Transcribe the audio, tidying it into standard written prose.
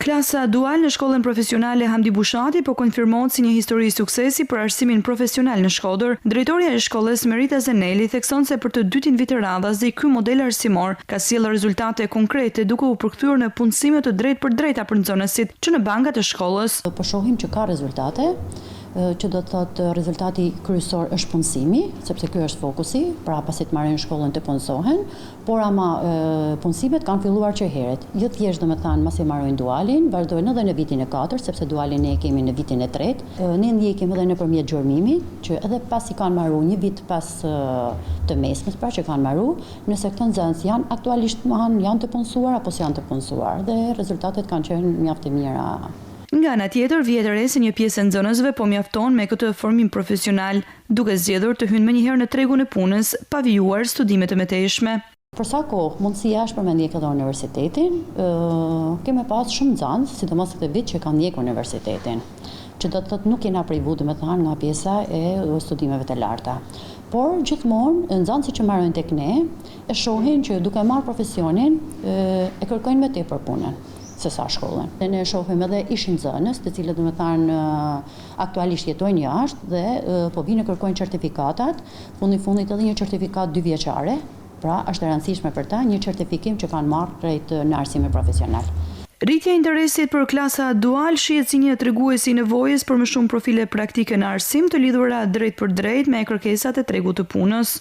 Klasa dual në shkollën profesionale Hamdi Bushati po konfirmohet si një histori suksesi për arsimin profesional në Shkodër. Drejtorja e shkollës, Merita Zeneli, thekson se për të dytin vit radhazi ky model arsimor ka sjellë rezultate konkrete duke u përkthyer në punësime të drejtpërdrejta për nxënësit që në bankat e shkollës. Po shohim që ka rezultate, që do të thotë rezultati kryesor është punësimi, sepse ky është fokusi, pra pasi të marrin shkollën të punësohen, Por ama punësimet kanë filluar që heret. Jo thjesht domethënë masi marojnë dualin, vazhdojnë edhe në vitin e katërt, sepse dualin ne e kemi në vitin e tretë. Ne ndjekim edhe nëpërmjet gjurmimit, që edhe pasi kanë maru një vit pas të mesmes, pra që kanë maru, nëse këto nxënës janë aktualisht janë të punësuar apo s'janë të punësuar dhe rezultatet kanë qenë mjaft të mira. Nga ana tjetër, vihet re se një pjesë e nxënësve po mjaftohen me këtë formim profesional, duke zgjedhur të hyjnë menjëherë në tregun e punës, pa vijuar studime të mëtejshme. Për sa kohë mundësia është për me ndjekë edhe universitetin, kemi pas shumë nxënës, sidomos këtë vit që kanë ndjekë universitetin, që do të thotë nuk jena privu domethënë nga pjesa e studimeve të larta. Por gjithmonë nxënësit që marojnë tek ne e shohin që duke marrë profesionin e kërkojnë më tepër punën se sa shkollën. Ne shohim edhe ish nxënës, të cilët domethënë aktualisht jetojnë jashtë dhe po vijnë e kërkojnë certifikatat, fundi fundit edhe një certifikatë dyvjeçare, pra është e rëndësishme për ta një certifikim që kanë marrë krejt në arsimin profesional. Rritja e interesit për klasa dual shihet si një tregues i nevojës për më shumë profile praktike në arsim të lidhura drejtpërdrejt me kërkesat e tregut të punës.